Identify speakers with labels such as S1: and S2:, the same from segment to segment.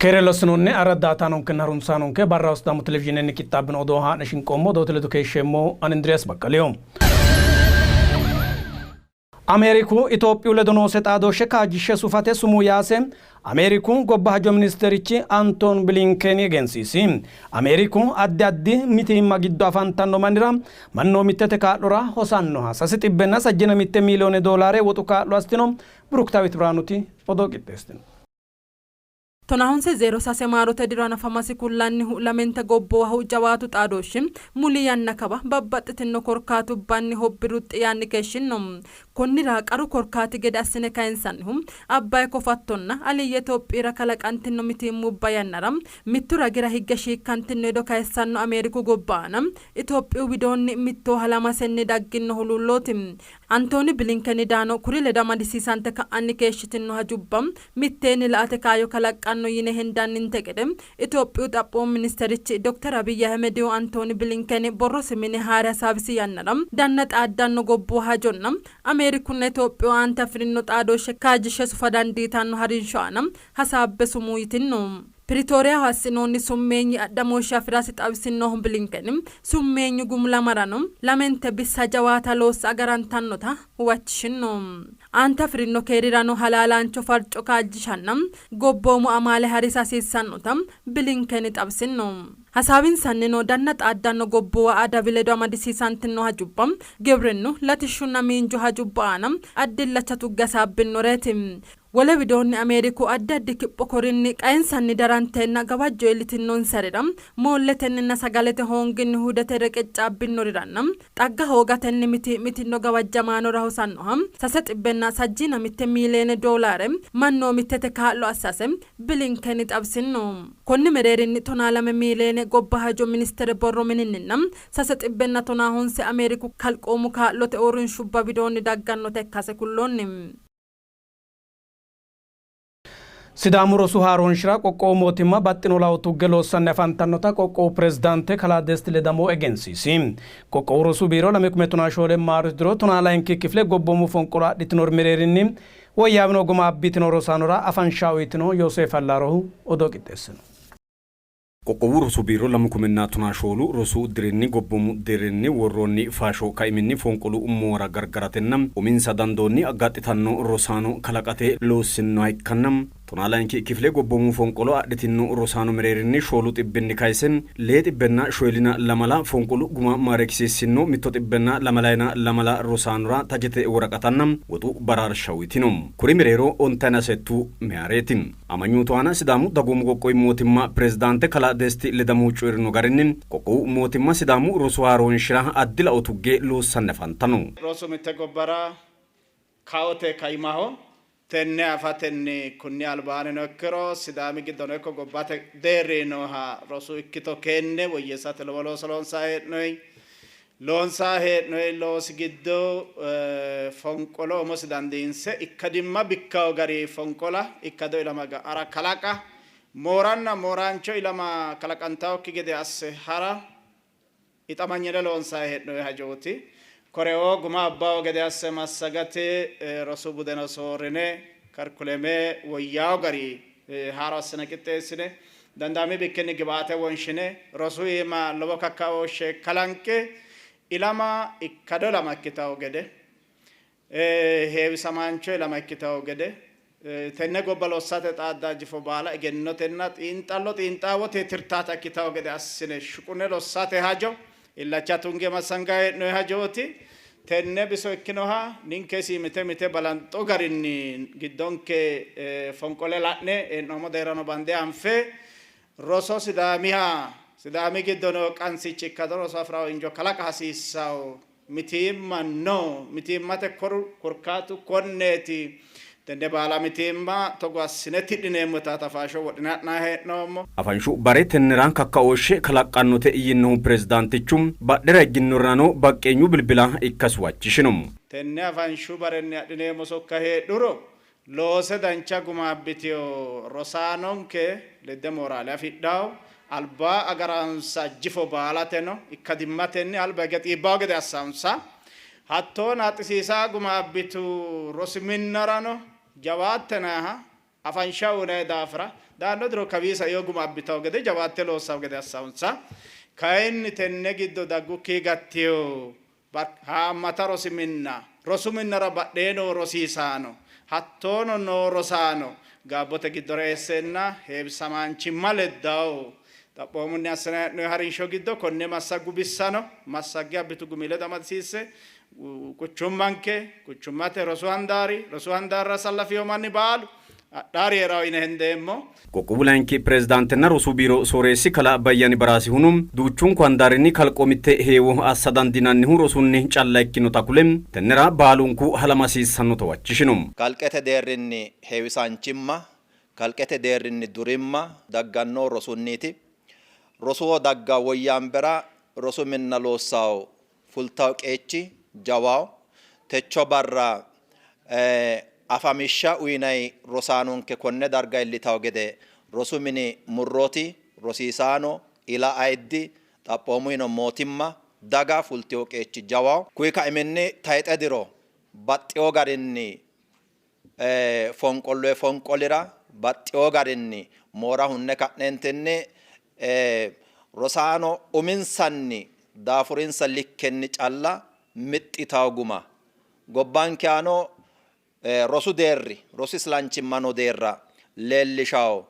S1: Keere lossinoonni araddaataanonkenna harunsaanonke barraho Sidaamu televizhiinenni qixxaabbino odoo haa'ne shinqoommo. Odoote ledo keeshsheemmo ani Indiriyaas Baqqaliho. Ameeriku Itophiyu ledo noose xaadooshshe kaajjishshe sufate sumuu yaase Ameeriku gobba hajo ministerichi Antoon Bilinkeni egensiisi. Ameeriku addi addi mitiimma giddo afantanno mannira mannoomittete kaa'lora hosannoha sase xibbenna sajjina mitte miiliyoone doolaare woxu kaa'lo assitino. Biruktawit Biraanuti odoo qixxeessitino.
S2: Tonaahonse zeero sase maarote diro hanafamasi kullannihu lamente gobbuwahu jawaatu xaadooshshi muli yanna kawa babbaxxitinno korkaatubbanni hobbi ruxxi yaanni keeshshinno. Konnira qaru korkaati gede assine kayinsannihu Abbayi kofattonna Aliyye Itophiyira kalaqantinno mitiimmubba yannara mittu ragira higge shiikkantinno hedo kayissanno Ameeriku gobba aana Itophiyu widoonni mitto halamasenni dagginno huluullooti. Antooni Bilinkeni daano kuri ledo amadisiisante ka'anni keeshshitinno hajubba mitteenni la''ate kaayyo kalaqqanno yine hendanninte gede Itophiyu Xaphoomu Ministerichi Dokter Abiy Ahimedihu Antooni Bilinkeni borrosi mine haa're hasaawisi yannara danna xaaddanno gobbuwa hajonna Ameerikunna Itophiyu aante afi'rinno xaadooshshe kaajjishshe sufa dandiitanno harinsho aana hasaabbe sumuu yitinno. Piritooriyaho assinoonni summeenyi adhamooshshe afi'rasi xawisinnohu Bilinkeni, summeenyu gumulamarano lamente bissa jawaata loossa agarantannota huwachishinno. Aante afi'rinno keerirano halaalaancho farco kaajjishanna gobboomu amaale harisa hasiissannota Bilinkeni xawisinno. Hasaawinsannino danna xaaddanno gobbuwa adawi ledo amadisiisantinno hajubba, gibrinnu, latishshunna miinju hajubba aana addi illacha tugge hasaabbinnore''ti. Wole widoonni Ameeriku addi addi kipho korinni qaensanni daranteenna gawajjo iillitinnonsarira, moolletenninna sagalete hoonginni hudete reqeccaabbinoriranna xagga hoogatenni mitii'mitinno gawajjamaanora hosannoha sase xibbenna sajjiina mitte miiliyeene doolaare mannoomittete kaa'lo assase Bilinkeni xawisinno. Konni mereerinni 12 miiliyeene gobba hajo ministere borro mininninna sase xibbenna tonaa honse Ameeriku kalqoomu kaa'lote uurrinshubba widoonni daggannota ikkase kulloonni.
S1: Sidaamu rosu haaroonshira qoqqowu mootimma baxxino lao tugge loossanni afantannota qoqqowu pirezidaante kalaa Desti Ledamo egensiisi. Qoqqowu rosu biiro 2014 maarote diro tonaa layinki kifile gobboomu fonqolo adhitinori mereerinni woyyaawino guma abbitino rosaanora afansha uytino. Yooseef Allaarohu odoo qixxeessino.
S3: Qoqqowu rosu biiro lamu kuminna tonaa shoolu rosu dirinni gobboomu deerrinni worroonni faasho kaiminni fonqolu moora gargaratenna uminsa dandoonni aggaxxitanno rosaano kalaqate loossinnoha ikkanna tonaa layinki kifile gobboomu fonqolo adhitinno rosaano mereerinni shoolu xibbinni kayse lee xibbenna shoyilina lamala fonqolu guma maareekisiissinno mitto xibbenna lamalayina lamala rosaanora tajete woraqatanna woxu baraarsha uytino. Kuri mereero ontayina settu meyareeti. Amanyootu aana Sidaamu Dagoomu Qoqqowi Mootimma Pirezidaante Kalaa Desti Ledamohu coyi'rino garinni, qoqqowu mootimma Sidaamu rosu haaroonshira addi lao tugge loossanni afantanno.
S4: Rosu mitte gobbara kaote kaimaho. Tenne afatenni kunni albaannino ikkiro Sidaami giddono ikko gobbate deerrinni nooha rosu ikkito keenne woyyeessate lowo looso loonsanni hee'noonni. Loonsanni hee'noonni loosi giddo fonqolo umosi dandiinse ikkadimma bikkawo gari fonqola, ikkado ilama ga'ara kalaqa, mooranna mooraancho ilama kalaqantannokki gede asse hara hixamanyine loonsanni hee'noonni hajooti. Koreoo guma abbawo gede asse massagate rosu budeno soorrine karikuleme woyyaawo gari haaro assine qixxeessine Dandaami bikkinni gibaate wonshine, rosu iima lowo kakkaooshshe kalanqe ilama ikkado ilama ikkitanno gede, heewisamaancho ilama ikkitanno gede, tenne gobba lossate xaaddanno jifo baala egennotenna xiinxallo xiinxaawote tirtaata ikkitanno gede assine shuqune lossate hajo illacha tunge massanganni hee'noonni hajooti. Tenne biso ikkinoha ninke isi mite mite balanxo garinni giddonke fonqole la'ne hee'noommo deerrano bande anfe roso Sidaamiha Sidaami giddo noo qansichi ikkado roso afi'ranno injo kalaqa hasiissanno. Mitiimma no. Mitiimmate koru korkaatu konneeti. Tenne baala mitiimma togo assine tidhineemmo yitanota faasho wodhine ha'nanni hee'noommo.
S3: Afanshu bare tennera kakkaooshshe kalaqqannote yiinohu pirezidaantichu, badhera higginnorirano baqqeenyu bilbila ikkasi huwachishino.
S4: Tenne afanshu barenni adhineemmo sokka heedhuro loose dancha guma abbitino rosaanonke ledde mooraale afidhanno, alba agaransa jifo baalateno ikkadimmatenni alba hige xiibbanno gede assansa. Hattoo naaxxisiisaa guma abbitu rosi minnarano jawaatte naaha. Afansha uyinanni daafira daanno diro kawii saino guma abbitanno gede jawaatte loossanno gede assawonsa. Kayinni tenne giddo daggukki gattino haammata rosi minna, rosu minnara badhee noo rosiisaano, hattono noo rosaano gaabbote giddora eesseenna heewisamaanchimma leddanno. Xaphoomunni assinanni hee'noonni harinsho giddo konne massaggu bissano massagge abbitu gumi ledo amadisiisse quchummanke, quchummate rosu handaari, rosu handaarira sallafino manni baalu adhaari hee'ranno yine hendeemmo.
S3: Qoqqowu layinki pirezidaantenna rosu biiro sooreessi kalaa Bayyani Baraasihuno duuchunku handaarinni kalqoomitte heewo assa dandiinannihu rosunni calla ikkinota kule, tennera baalunku halama hasiissannota huwachishino.
S5: Kalqete deerrinni heewisaanchimma, kalqete deerrinni durimma dagganno rosunniiti. Rosuho dagga woyyaambera rosu minna loossawo fultawo qeechi jawaho. Techo barra afamishsha uyinay rosaanonke konne darga iillitawo gede rosu mini murrooti, rosiisaano, ila ayiddi, xaphoomuyino mootimma, daga fultino qeechi jawaho. Kuyi kaiminni tayxe diro baxxewo garinni fonqolloe fonqolira baxxewo garinni moora hunne ka'neentinni rosaano uminsanni daafurinsa likkenni calla mixxitawo guma gobbankeyano rosu deerri rosu islanchimma no deerra leellishawo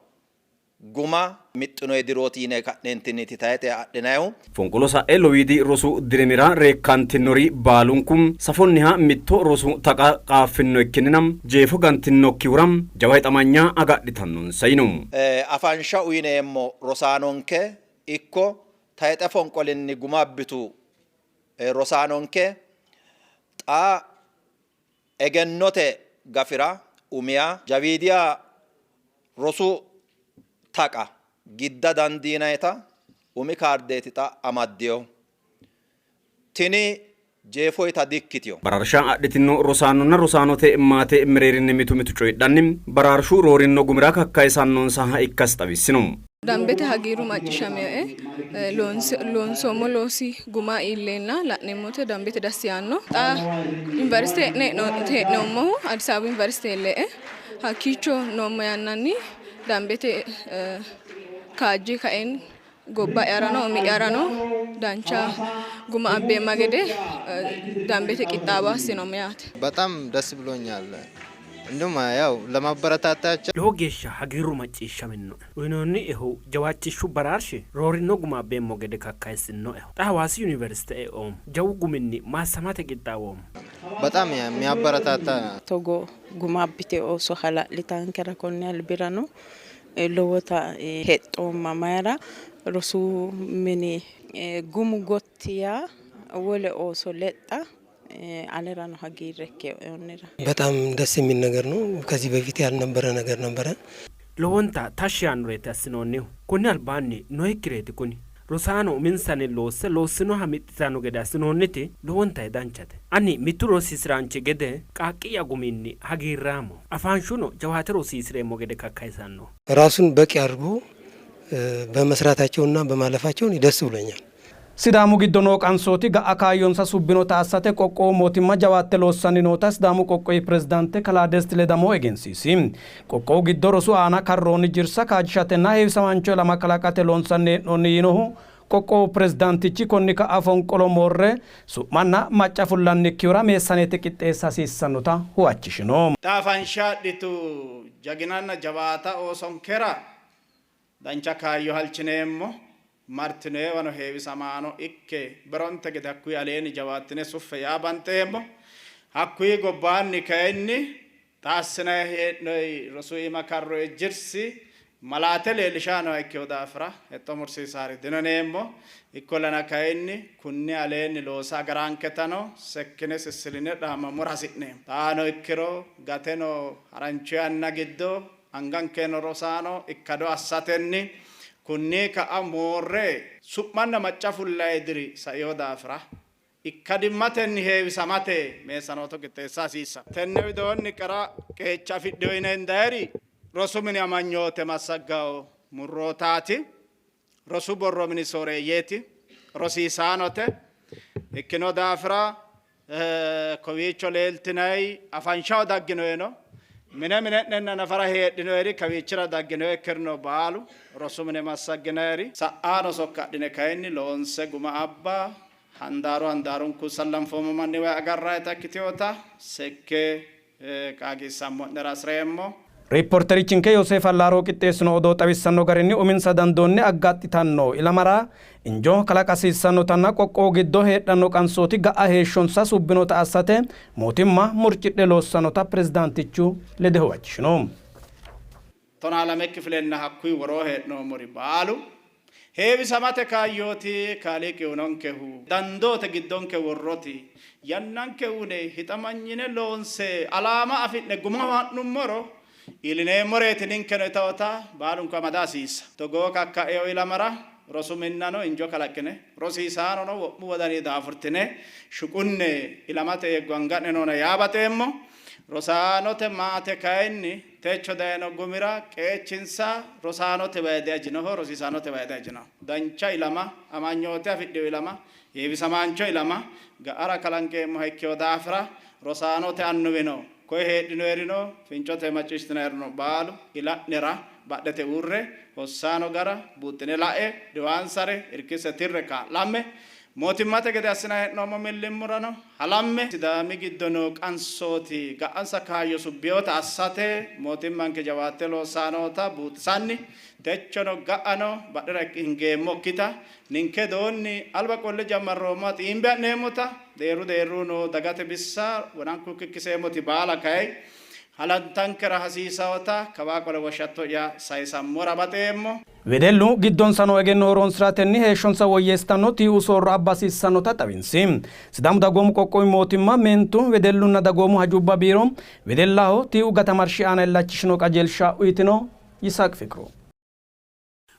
S5: guma mixxinoyi dirooti yine ka'neentinniiti tayixe adhinayihu.
S3: Fonqolo sa'e lowiidi rosu dirimira reekkantinori baalunku safonniha mitto rosu taqa qaaffinno ikkinnina jeefo gantinnokkihura jawa hixamanya agadhitannonsa yino.
S5: Afansha uyineemmo rosaanonke ikko tayixe fonqolinni guma abbitu rosaanonke xa Egennote gafira umiha jawiidiha rosu taqa gidda dandiinayita umi kaardeeti xa amaddino. Tini jeefoyita dikkitino.
S3: Baraarsha adhitino rosaanonna rosaanote maate mereerinni mitu mitu coyidhanni baraarshu roorinno gumira kakkayisannonsaha ikkasi xawissino.
S6: Dambete hagiirru macciishshaminoe. Loonsoommo loosi guma iilleenna la'neemmote dambete dassi yaanno. Xa yuniversite e'ne hee'noommohu Addis Ababu yuniversite iille'e hakkiicho noommo yannanni dambete kaajje kae gobba'yarano umi'yarano dancha guma abbeemma gede dambete qixxaawo assinoommo yaate.
S7: በጣም ደስ ብሎኛል። እንዲሁም ያው ለማበረታታቸው
S8: Lowo geeshsha hagiirru macciishshaminnoe. Uyinoonniehu jawaachishshu baraarshi roorino guma abbeemmo gede kakkayisinoeho. Xa Hawaasi Yuniversite eoommo. Jawu guminni maassamate qixxaawoommo.
S7: በጣም የሚያበረታታ
S9: Togo guma abbite ooso hala'litankera konni albirano lowota hexxoomma. Mayira rosu mini gumu gotti yaa wole ooso lexxa anerano hagiirre ikkinoe konnira.
S10: በጣም ደስ የሚል ነገር ነው። ከዚህ በፊት ያልነበረ ነገር ነበረ።
S8: Lowonta tashshi yaannoreeti assinoonnihu. Konni albaanni noyikkireeti kuni. Rosaano uminsanni loosse loossinoha mixxitanno gede assinoonniti lowontayi danchate. Ani mittu rosiisi'raanchi gede qaaqqi'ya guminni hagiirraamoho. Afanshuno jawaate rosiisi'reemmo gede kakkayisannoho.
S10: ራሱን በቂ አድርጎ በመስራታቸውና በማለፋቸው እኔ ደስ ብሎኛል።
S1: Sidaamu giddo noo qansooti ga'a kaayyonsa subbinota assate qoqqowu mootimma jawaatte loossanni noota Sidaamu qoqqowi pirezidaante kalaa Desti Ledamo egensiisi. Qoqqowu giddo rosu aana karroonni jirsa kaajjishatenna heewisamaancho ilama kalaqate loonsanni hee'noonni yiinohu qoqqowu pirezidaantichi konni ka'a fonqolo moorre su'manna macca fullannikkihura meessaneete qixxeessa hasiissannota huwachishino.
S4: Xa afansha adhitu jaginanna jawaata oosonkera dancha kaayyo halchineemmo. Martinoewano heewisamaano ikke beronte gede hakkuyi aleenni jawaattine suffe yaa banxeemmo. Hakkuyi gobbaanni kayinni xa assinanni hee'noyi rosu iima karroyi jirsi malaate leellishannoha ikkino daafira hexxo mursiisaari dino yineemmo. Ikkollana kayinni kunni aleenni loosa agaraanketano sekkine sissiline dhaammammora hasi'neemmo. Xaano ikkiro gateno harancho yanna giddo anganke noo rosaano ikkado assatenni kunni ka'a moorre su'manna macca fullayi diri saino daafira ikkadimmatenni heewisamate meessanooto qixxeessa hasiissanno. Tenne widoonni qara qeecha afidhino yine hendayiri rosu mini amanyoote massaggawo murrootaati, rosu borro mini sooreeyyeeti, rosiisaanote. Ikkino daafira kowiicho leeltinayi afanshaho dagginoyeno Mine mine'nenna nafara heedhinoyeri kawiichira dagginoyi ikkirino baalu rosu mine massagginayeri sa'aano sokka adhine kayinni loonse guma abba handaaru handaarunku sallanfoommo manniwa agarrayita ikkiteewota seekke qaagiissammo'nera hasireemmo.
S1: Riippoorterichinke Yooseef Allaaro qixxeessino odoo xawissanno garinni uminsa dandoonni aggaxxitanno ilamara injo kalaqa hasiissannotanna qoqqowu giddo heedhanno qansooti ga'a heeshshonsa subbinota assate mootimma murcidhe loossannota pirezidaantichu lede huwachishino.
S4: 12 kifilenna hakkuyi woroo hee'noommori baalu heewisamate kaayyooti Kaaliiqi uyinonkehu. Dandoote giddonke worroti yannanke uyine hixamanyine loonse alaama afi'ne gumaho ha'nummoro iillineemmoreeti ninkeno yitawota baalunku amada hasiissa. Togoo kakkaeyo ilamara rosu minnano injo kalaqqine, rosiisaanono wo'mu wodanii daafurtine shuqunne ilamate eeggo anga'ne noona yaa baxeemmo. Rosaanote maate kayinni techo dayino gumira qeechinsa rosaanote wayi diajinoho, rosiisaanote wayi diajinoho. Dancha ilama, amanyoote afidhino ilama, heewisamaancho ilama ga'ara kalanqeemmoha ikkino daafira rosaanote annuwino, koye heedhinoyerino, fincote macciishshitinayerino baalu ila'nera badhete uurre, hossaano gara buuxxine la'e, dhiwaansare irkisse tirre kaa'lamme. Mootimmate gede assinanni hee'noommo millimmorano halamme Sidaami giddo noo qansooti ga'ansa kaayyo subbinota assate mootimmanke jawaatte loossanni noota buuxisanni techono ga'ano badhera hingeemmokkita ninke doonni alba qolle jammarroommoha xiimbe ha'neemmota deerru deerru noo dagate bissa wonanku kikkiseemmoti baala kay halantankera hasiisawota kawaa qole woshshatto'ya sayisammora baxeemmo.
S1: Wedellu giddonsa noo egenno horoonsi'ratenni heeshshonsa woyyeessitanno tiiu soorro abba hasiissannota xawinsi. Sidaamu Dagoomu Qoqqowi Mootimma Meentu, Wedellunna Dagoomu Hajubba Biiro wedellaho tiiu gatamarshi aana illachishino qajeelsha uytino. Yisaaq Fiqru.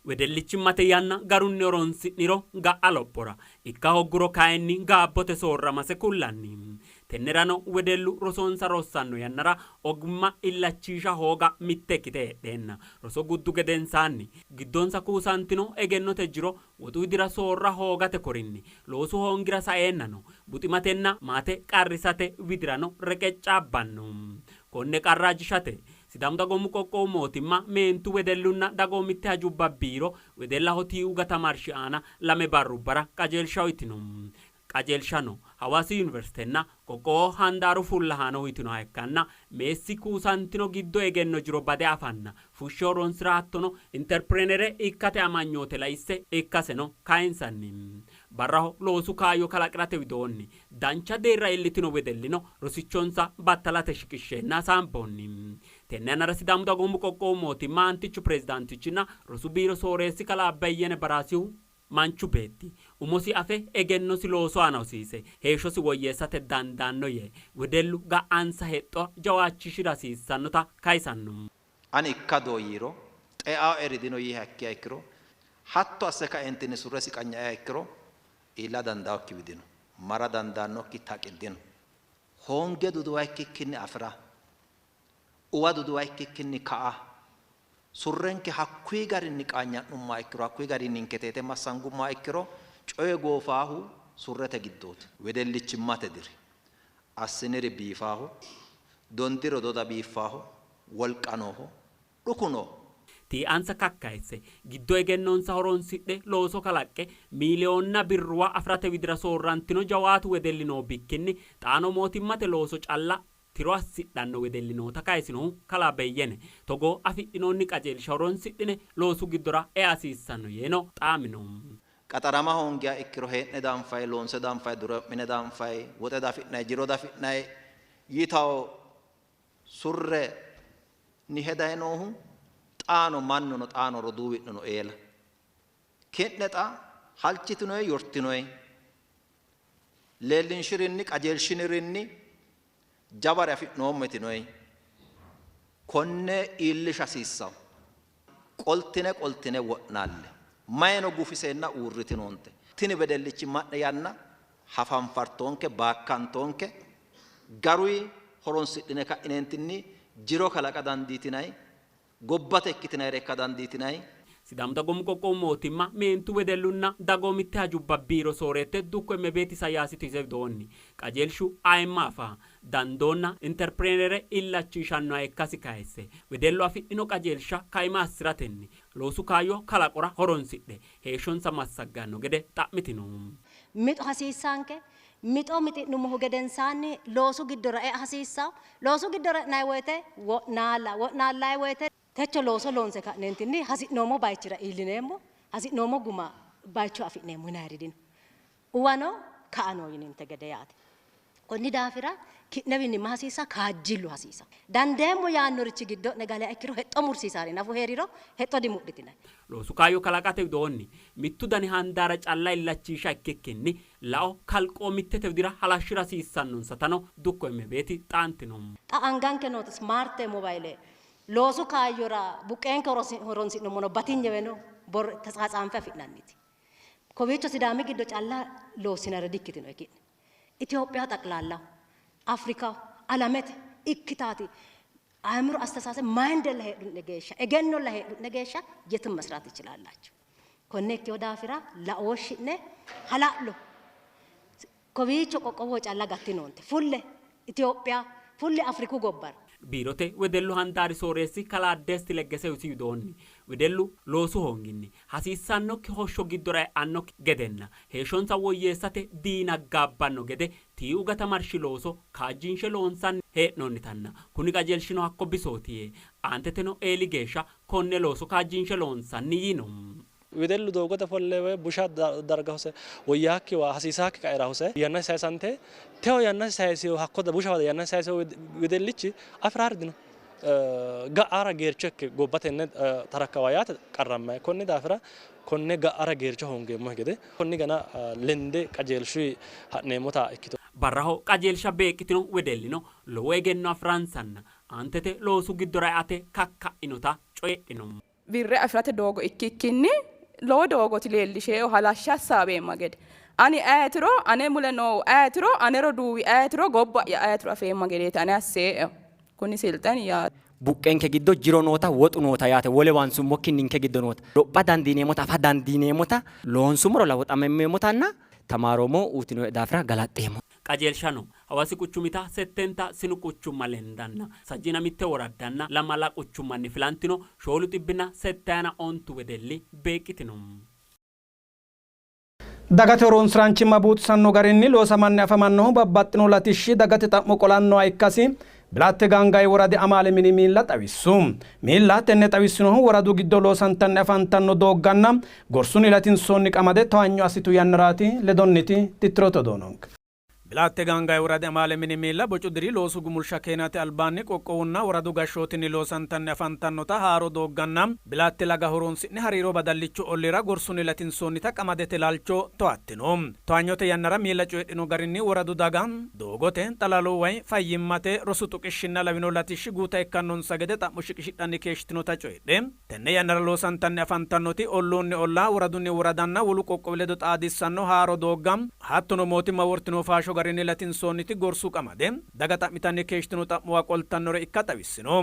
S11: Wedellichimmate yanna garunni horoonsi'niro ga'a lophora ikka hoogguro kayinni gaabbote soorramase kullanni. Tennerano wedellu rosonsa rossanno yannara ogimma illachiisha hooga mitte ikkite heedheenna roso guddu gedensaanni giddonsa kuusantino egennote jiro woxu widira soorra hoogate korinni loosu hoongira saeennano buximatenna maate qarrisate widirano reqeccaabbanno. Konne qarra ajishate Sidaamu Dagoomu Qoqqowu Mootimma Meentu, Wedellunna Dagoomitte Hajubba Biiro wedellaho tiiu gatamarshi aana lame barrubbara qajeelsha uytino. Qajeelshano Hawaasi Yuniversitenna qoqqowoho handaaru fullahaano uytinoha ikkanna meessi kuusantino giddo egenno jiro bade afanna fushshe horonsira hattono Interpirenere ikkate amanyoote laisse ikkaseno kayinsanni. Barraho loosu kaayyo kalaqi'rate widoonni dancha deerra iillitino wedellino rosichonsa battalate shiqishsheenna hasaamboonni. Tenne yannara Sidaamu Dagoomu Qoqqowu Mootimma Aantichu Pirezidaantichinna Rosu Biiro Sooreessi Kalaa Beyyene Baraasihu manchu beetti umosi afe egennosi loosu aana hosiise heeshshosi woyyeessate dandaanno yee wedellu ga'ansa hexxo jawaachishira hasiissannota kayisanno.
S5: Ani ikkado yiiro, xeaoeri dino yiiha ikkiha ikkiro, hatto asse kaeentinni surresi qanyaiha ikkiro, iilla dandaannokkiwi dino, mara dandaannokki taqi dino. Hoonge duduwa ikkikkinni afi'ra, uwa duduwa ikkikkinni ka'a, surrenke hakkuyi garinni qaanya'nummoha ikkiro, hakkuyi garinni ninketeete massangummoha ikkiro, coye goofaahu surrete giddooti. Wedellichimmate diri assiniri biifaaho, dondiro doda biiffaaho, wolqa nooho, dhuku nooho.
S11: Tiiansa kakkayisse giddo egennonsa horoonsidhe looso kalaqqe miiliyoonna birruwa afi'rate widira soorrantino jawaatu wedelli noo bikkinni xaano mootimmate looso calla tiro assidhanno wedelli noota kayisinohu kalaa Beyyene, togoo afidhinoonni qajeelsha horoonsidhine loosu giddora ea hasiissanno yeeno xaamino.
S5: Qaxarama hoongiha ikkiro hee'ne danfay, loonse danfay, duroo'mine danfay, woxe dafi'nay, jiro dafi'nay yitawo surre ni hedayi noohu xaano mannuno xaano roduuwi'neno eela. Ki'ne xa halchitinoyi yortinoyi leellinshirinni qajeelshinirinni jaware afi'noommo yitinoyi konne iillisha hasiissawo. Qoltine qoltine wo'naalle. Mayino gufiseenna uurritinoonte. Tini wedellichimma'ne yanna hafanfartoonke, baakkantoonke, garuyi horonsidhine ka'ineentinni jiro kalaqa dandiitinanni, gobbate ikkitinannire ikka dandiitinanni.
S11: Sidaamu dagoomu qoqqowu mootimma meentu wedellunna dagoomitte hajubba biiro sooreette dukko Immebeet Isayaasiti ise widoonni qajeelshu ayimma afa dandoonna interpireenere illachishannoha ikkasi kayisse wedellu afidhino qajeelsha kaima assi'ratenni loosu kaayyo kalaqora horonsidhe heeshshonsa massagganno gede xa'mitino.
S12: Mixo hasiissanke mixo mixi'nummohu gedensaanni loosu giddora ea hasiissawo. Loosu giddora e'nanni woyite wo'naala, wo'naallayi woyite techo looso loonse ka'neentinni hasi'noommo bayichira iillineemmo, hasi'noommo guma bayicho afi'neemmo yinayiri dino. Uwano ka'ano yininte gede yaate. Konni daafira ki'newiinni ma hasiisa? Kaajjillu hasiisa. Dandeemmo yaannorichi giddo'ne galiha ikkiro hexxo mursiisaari nafu hee'riro hexxo dimudhitinanni.
S11: Loosu kaayyo kalaqate widoonni mittu dani handaara calla illachiisha ikkikkinni lao kalqoomittete widira halashshira hasiissannonsatano dukko Immebeeti xaantino.
S12: Xa anganke nooti smaarte mobayile loosu kaayyora buqqeenke horonsi'nummono batinyewe no tsaatsaanfe afi'nanniti. Kowiicho Sidaami giddo calla loossinare dikkitino ki'ne. Itophiya xaqlallaho, Afrikaho, alamete ikkitaati አእምሮ አስተሳሰብ ማይንድ ለሄዱነ ጌሻ egenno ለሄዱነ ጌሻ የትም መስራት ትችላላችሁ። konne ikkino daafira laooshshi'ne hala'lo kowiicho qoqqowoho calla gattinoonte fulle Itophiya fulle Afriku gobbara.
S11: Biirote wedellu handaari sooreessi kalaa Desti Leggesehu isi widoonni wedellu loosu hoonginni hasiissannokki hoshsho giddora e'annokki gedenna heeshshonsa woyyeessate diinaggaabbanno gede tii'u gatamarshi looso kaajjinshe loonsanni hee'noonnitanna kuni qajeelshino hakko bisooti yee aanteteno eeli geeshsha konne looso kaajjinshe loonsanni yiino.
S13: Wedellu doogote ofolle woy busha darga hose woyyaakkiwa hasiisaakki qaera hose yannasi sayisante teho yannasi sayisiyo hakko busha yannasi sayisiyo wedellichi afiraari dino. Ga'ara geercho ikke gobbatenne tarakkawa yaate qarrammayi. Konni daafira konne ga'ara geercho hoongeemmo gede konni gana lende qajeelshu ha'neemmota ikkito.
S11: Barraho qajeelsha beeqqitino wedellino lowo egenno afiransanna aantete loosu giddora eate kakka'inota coyidhino.
S6: Birre afirate doogo ikkikkinni lowo doogooti leellishee halashsha assaaweemma gede. Ani ayetiro, ane mule noohu ayetiro, ane roduuwi ayetiro, gobba'ya ayetiro afeemma gedeeti ane assee kuni silxeni yaate.
S14: Buqqeenke giddo jiro noota woxu noota yaate wole wansummokki ninke giddo noota lopha dandiineemmota afa dandiineemmota loonsummoro lawixammeemmotanna tamaaroomo uyitinoe daafira galaxxeemmo.
S11: Qajeelshano Hawaasi quchumita settenta sinu quchumma lendanna sajjina mitte woraddanna lamala quchummanni filantino 759 wedelli beeqqitino.
S1: Dagate horonsiraanchimma buuxisanno garinni loosamanni afamannohu babbaxxino latishshi dagate xa'mo qolannoha ikkasi Bilaatte Gaangayi woradi amaale mini miilla xawissu. Miilla tenne xawissinohu woradu giddo loosantanni afantanno doogganna gorsunni latinsoonni qamade towaanyo assitu yannaraati. Ledonniti tittirote odoo noonke. Bilaatte Gaangayi woradi amaale mini miilla bocu diri loosu gumulsha keenate albaanni qoqqowunna woradu gashshootinni loosantanni afantannota haaro doogganna Bilaatte laga horoonsi'ne Hariiro Badallichu olliira gorsunni latinsoonnita qamadete laalcho towattino. Towaanyote yannara miilla coyidhino garinni woradu daga doogote, xalalu way, fayyimmate, rosu tuqishshinna lawino latishshi guuta ikkannonsa gede xa'mo shiqishidhanni keeshshitinota coyidhe, tenne yannara loosantanni afantannoti olluunni ollaa, woradunni woradanna wolu qoqqowi ledo xaadissanno haaro doogga hattono mootimma wortino faasho garinni latinsoonniti gorsu qamade daga xa'mitanni keeshshitino xa'muwa qoltannore ikka xawissino.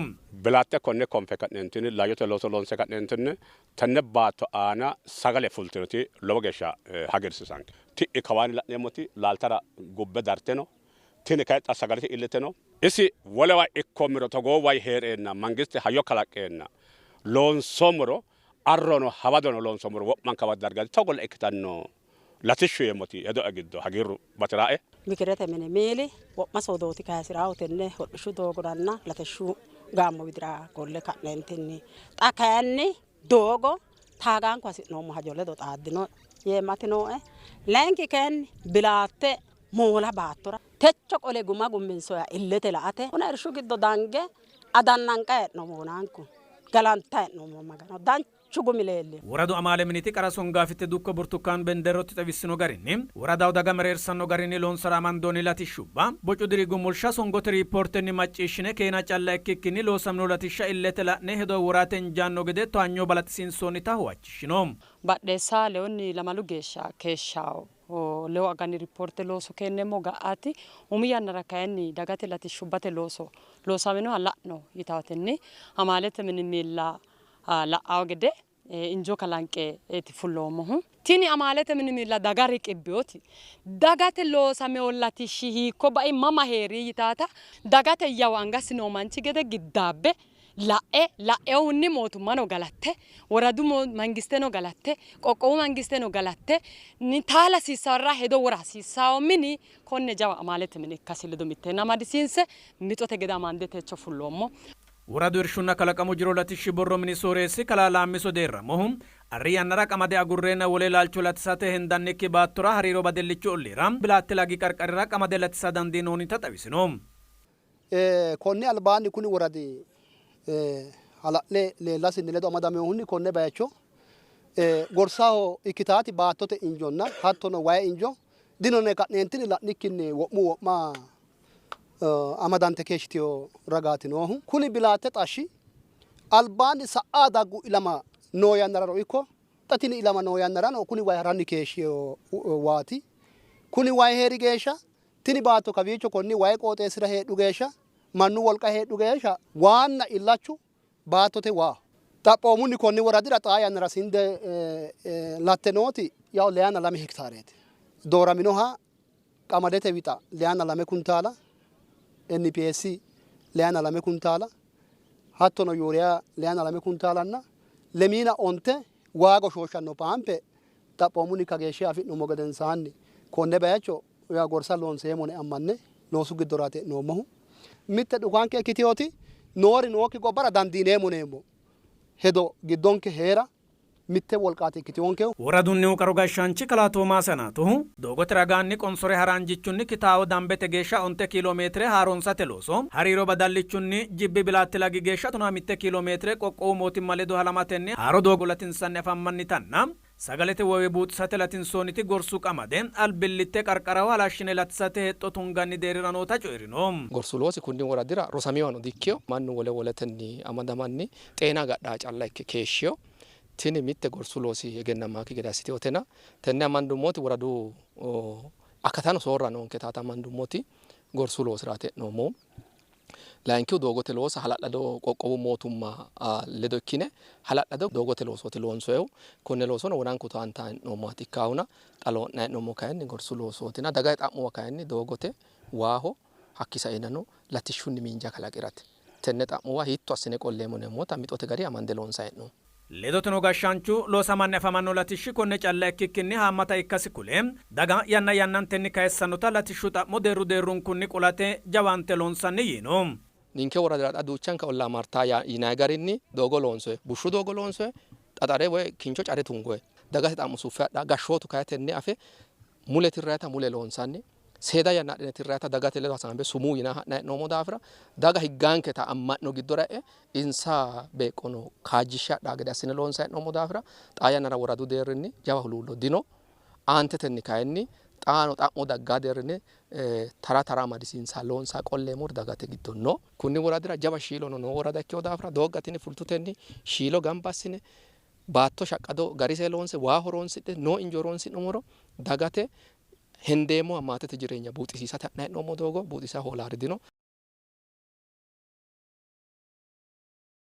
S15: Bilaatte konne konfe ka'neentinni layote looso loonse ka'neentinni tenne baatto aana sagale fultinoti lowo geeshsha hagiirsiisanke. Ti'i kawaanni la'neemmoti laaltara gubbe darte no. Tini kayi xa sagalete iillite no. Isi wolewa ikkoommero togoo wayi hee'reenna mangiste hayyo kalaqqeenna loonsoommoro arrono hawadono loonsoommoro wo'mankawa darga togolla ikkitanno. Latishshu yeemmoti hedo'ya giddo hagiirru bati'rae.
S16: Mikirete mini miili wo'ma soodooti kayisi'raahu tenne hodhishshu doogoranna latishshu gaamo widira qolle ka'neentinni xa kayinni doogo taagaanko hasi'noommo hajo ledo xaaddino yeemmati nooe. Layinki kayinni bilaatte moola baattora techo qole guma gumminsoya illete la''ate kuna irshu giddo dange adannanqa hee'noommo wonaanku galanta hee'noommo Magano danchu gumi leellino.
S1: Woradu amaale miniti qara songaafitte dukko Burtukaan Benderroti xawissino garinni, woradaho daga mereersanno garinni loonsara amandoonni latishshubba bocu diri gumulsha songote riippoortenni macciishshine keena calla ikkikkinni loosamino latishsha illete la'ne hedo worate injaanno gede towaanyo balaxisiinsoonnita huwachishshino.
S17: Badheessa lewunni lamalu geeshsha keeshshawo lewu agani ripoorte looso keenneemmo ga'aati. Umi yannara kayinni dagate latishshubbate looso loosaminoha la'no yitawatenni amaalete mini miilla la'awo gede Injo kalanqeeti fulloommohu. Tini amaalete mini miilla daga riqibbinoti dagate loosamewo latishshi hiikko bai mama hee'ri yitaata dagate yawo angasi noo manchi gede giddaabbe la'e la'ehunni mootummano galatte woradu mangisteno galatte qoqqowu mangisteno galatte taala hasiissawora hedo wora hasiissawo mini konne jawa amaalete mini ikkasi ledo mitteenni amadisiinse mixote gede amande techo fulloommo.
S1: Woradu Irshunna Kalaqamu Jiro Latishshi Borro Mini Sooreessi Kalaa Laammiso Deerramohu, arri yannara qamade agurreenna wole laalcho latisate hendannikki baattora Hariiro Badellichu olliira Bilaatte lagi qarqarira qamade latisa dandiinoonnita xawisino.
S18: Konni albaanni kuni woradi hala'le leellasinni ledo amadaminohunni konne baycho gorsaho ikkitaati baattote injonna hattono wayi injo dino yine ka'neentinni la'nikkinni wo'mu wo'ma amadante keeshshitino ragaati noohu. Kuni Bilaatte xashshi albaanni sa'aa daggu ilama noo yannarano ikko xa tini ilama noo yannarano kuni wayi haranni keeshshino waati. Kuni wayi hee'ri geeshsha tini baatto kawiicho konni wayi qooxeessira heedhu geeshsha mannu wolqa heedhu geeshsha waanna illachu baattote waa. Xaphoomunni konni woradira xaa yannara sinde latte nooti yaw 2 hektaareeti. Dooraminoha qamadete wixa 2 kuntaala, NPS 2 kuntaala, hattono yuuriya 2 kuntaalanna 25 waa goshooshshanno paampe xaphoomunni kageeshsha afi'nummo gedensaanni konne bayicho yaa gorsa loonseemmo yine ammanne loosu giddoraati e'noommohu. Mitte dhukanke ikkiteyooti noori nookki gobbara dandiineemmo yineemmo hedo giddonke hee'ra mitte wolqaati ikkiteyonkehu.
S1: Woradunnihu qaru gashshaanchi kalaa Toomaasi Anaatohu, doogote ragaanni Qonsore Haranjichunni Kitaawo Dambete geeshsha 9 kiilo meetire haaroonsate looso, Hariiro Badallichunni Jibbi Bilaatte lagi geeshsha 15 kiilo meetire qoqqowu mootimma ledo halamatenni haaro doogo latinsanni afammannitanna sagalete wowe buuxisate latinsoonniti gorsu qamade albillitte qarqaraho halashshine latisate hexxo tunganni deerrira noota coyi'rino.
S19: Gorsu loosi kunni woradira rosaminohano dikkino. Mannu wole woletenni amadamanni xeena agadha calla ikke keeshshino. Tini mitte gorsu loosi egennamaakki gede assiteotena tenne amandummoti woradu akatano soorra noonke taata amandummoti gorsu loosiraati e'noommohu. Layinkihu doogote loosa hala'lado qoqqowu mootumma ledo ikkine hala'lado doogote loosooti loonsoyehu. Konne loosono wonanku towaantanni hee'noommoha ikkaahuna xa loonsanni hee'noommohu kayinni gorsu loosootina dagate xa'muwa kayinni doogote, waaho, hakki sainano latishshunni miinja kalaqirate. Tenne xa'muwa hiitto assine qolleemmo yineemmota mixote gari amande loonsanni hee'noommo.
S1: Ledoteno gashshaanchu loosamanni afamanno latishshi konne calla ikkikkinni haammata ikkasi kule, daga yanna yannantenni kayissannota latishshu xa'mo deerru deerrunkunni qolate jawaante loonsanni yiino.
S19: Ninke woradira xa duuchanka ollaa martaa yinanni garinni doogo loonsoyi, bushshu doogo loonsoyi, xaxare woy kincho care tungoyi. Dagate xa'mo suffe hadha, gashshootu kayi tenne afe mule tirrayita mule loonsanni, seeda yanna adhine tirrayita dagate ledo hasaambe sumuu yinanni ha'nanni hee'noommo daafira daga higgaanketa amma'no giddora e'e insa beeqqono kaajjishshe hadhaa gede assine loonsanni hee'noommo daafira xaa yannara woradu deerrinni jawa huluullo dino. Aantetenni kayinni xaano xa'mo daggaa deerrinni tara tara amadisiinsa loonsa qolleemmori dagate giddo no. Kunni woradira jawa shiilono noo worada ikkino daafira doogga tini fultutenni shiilo gamba assine baatto shaqqado garise loonse waa horoonsidhe noo injo horoonsi'nummoro dagate hendeemmoha maatete jireenya buuxisiisate ha'nanni hee'noommo doogo buuxisa hoolaari dino.